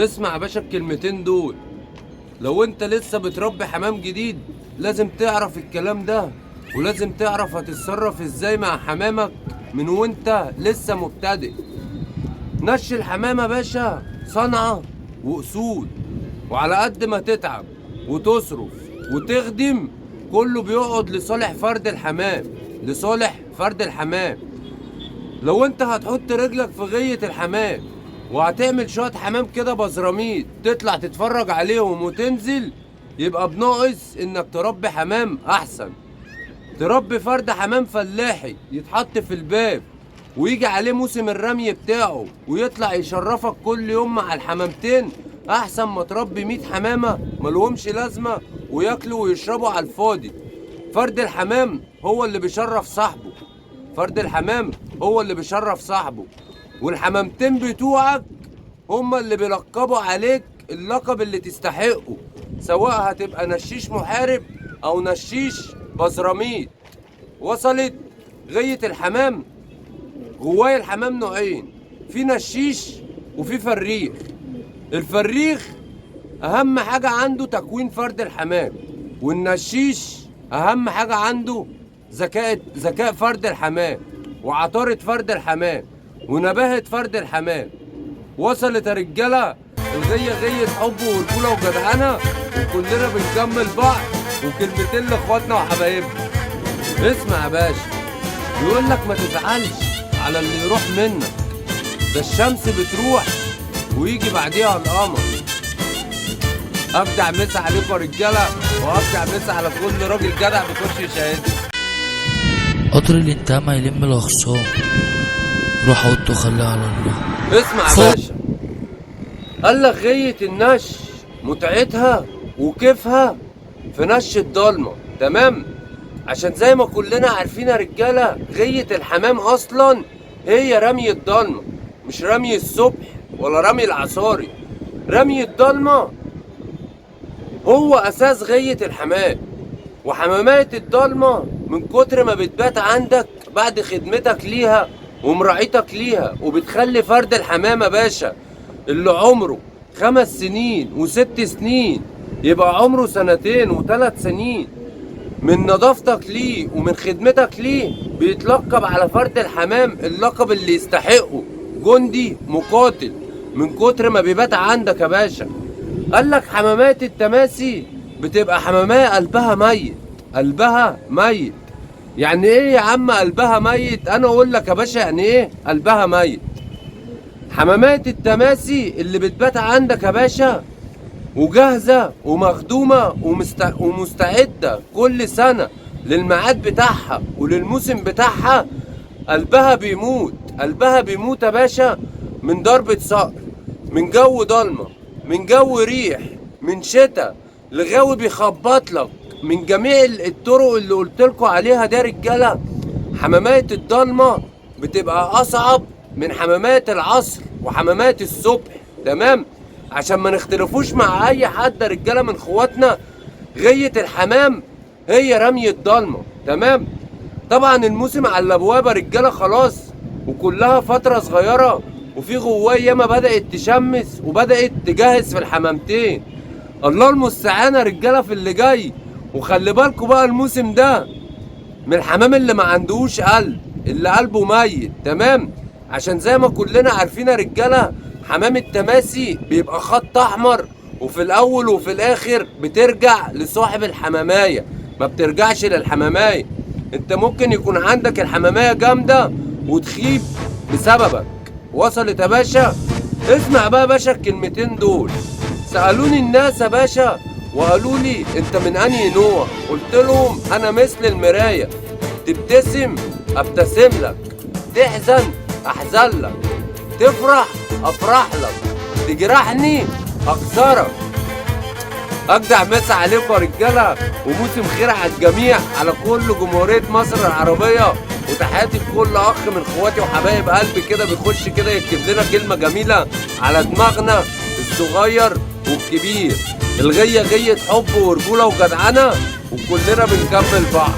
اسمع يا باشا الكلمتين دول. لو انت لسه بتربي حمام جديد لازم تعرف الكلام ده، ولازم تعرف هتتصرف ازاي مع حمامك من وانت لسه مبتدئ. نش الحمامة يا باشا صنعة وأصول، وعلى قد ما تتعب وتصرف وتخدم كله بيقعد لصالح فرد الحمام، لصالح فرد الحمام. لو انت هتحط رجلك في غية الحمام وهتعمل شوية حمام كده بزراميط تطلع تتفرج عليهم وتنزل، يبقى بناقص انك تربي حمام احسن. تربي فرد حمام فلاحي يتحط في الباب ويجي عليه موسم الرمي بتاعه ويطلع يشرفك كل يوم مع الحمامتين، احسن ما تربي 100 حمامة ملهمش لازمة وياكلوا ويشربوا على الفاضي. فرد الحمام هو اللي بيشرف صاحبه، فرد الحمام هو اللي بيشرف صاحبه، والحمامتين بتوعك هما اللي بيلقبوا عليك اللقب اللي تستحقه، سواء هتبقى نشيش محارب او نشيش بزراميط. وصلت؟ غية الحمام، غواية الحمام نوعين، في نشيش وفي فريخ. الفريخ اهم حاجة عنده تكوين فرد الحمام، والنشيش اهم حاجة عنده ذكاء فرد الحمام وعطارة فرد الحمام ونباهة فرد الحمام. وصلت يا رجالة؟ الغية غية حب ورجولة وجدعنة، وكلنا بنكمل بعض، وكلمتين لاخواتنا وحبايبنا. اسمع يا باشا، بيقول لك ما تزعلش على اللي يروح منك، ده الشمس بتروح ويجي بعديها القمر. ابدع مسا عليكم يا رجاله، وابدع مسا على كل راجل جدع بيخش يشاهدني. قطر الانتهاء ما يلم الاخصام، روح اوضته خليها على الله. اسمع يا باشا، قال لك غية النش متعتها وكيفها في نش الضلمة، تمام؟ عشان زي ما كلنا عارفين يا رجالة، غية الحمام أصلا هي رمي الضلمة، مش رمي الصبح ولا رمي العصاري. رمي الضلمة هو أساس غية الحمام. وحمامات الضلمة من كتر ما بتبات عندك بعد خدمتك ليها ومراعيتك ليها، وبتخلي فرد الحمامة باشا اللي عمره 5 سنين و6 سنين يبقى عمره 2 و3 سنين، من نظافتك ليه ومن خدمتك ليه بيتلقب على فرد الحمام اللقب اللي يستحقه، جندي مقاتل، من كتر ما بيبات عندك يا باشا. قال لك حمامات التماسي بتبقى حمامية قلبها ميت، قلبها ميت. يعني ايه يا عم قلبها ميت؟ انا اقول لك يا باشا يعني ايه قلبها ميت. حمامات التماسي اللي بتبات عندك يا باشا وجاهزة ومخدومة ومستعدة كل سنة للميعاد بتاعها وللموسم بتاعها، قلبها بيموت، قلبها بيموت يا باشا من ضربة صقر، من جو ضلمة، من جو ريح، من شتاء، لغاوي بيخبط لك، من جميع الطرق اللي قلت لكم عليها ده يا رجالة. حمامات الضلمة بتبقى أصعب من حمامات العصر وحمامات الصبح، تمام؟ عشان ما نختلفوش مع أي حد يا رجالة من اخواتنا، غية الحمام هي رمي الضلمة، تمام؟ طبعا الموسم على الأبواب يا رجالة خلاص، وكلها فترة صغيرة، وفي غواية ياما بدأت تشمس وبدأت تجهز في الحمامتين. الله المستعان يا رجالة في اللي جاي. وخلي بالكوا بقى الموسم ده من الحمام اللي ما عندهوش قلب، اللي قلبه ميت، تمام؟ عشان زي ما كلنا عارفين يا رجالة، حمام التماسي بيبقى خط احمر، وفي الاول وفي الاخر بترجع لصاحب الحمامية، ما بترجعش للحمامية. انت ممكن يكون عندك الحمامية جامدة وتخيب بسببك. وصلت يا باشا؟ اسمع بقى يا باشا الكلمتين دول. سألوني الناس يا باشا وقالوا لي انت من انهي نوع؟ قلت لهم انا مثل المراية، تبتسم ابتسم لك، تحزن احزن لك، تفرح افرح لك، تجرحني اكسرك. اجدع مسا عليكم يا رجاله، وموسم خير على الجميع، على كل جمهورية مصر العربية، وتحياتي لكل اخ من اخواتي وحبايب قلبي كده بيخش كده يكتب لنا كلمة جميلة على دماغنا، الصغير والكبير. الغيه غيه حب ورجوله وجدعنه، وكلنا بنكمل بعض.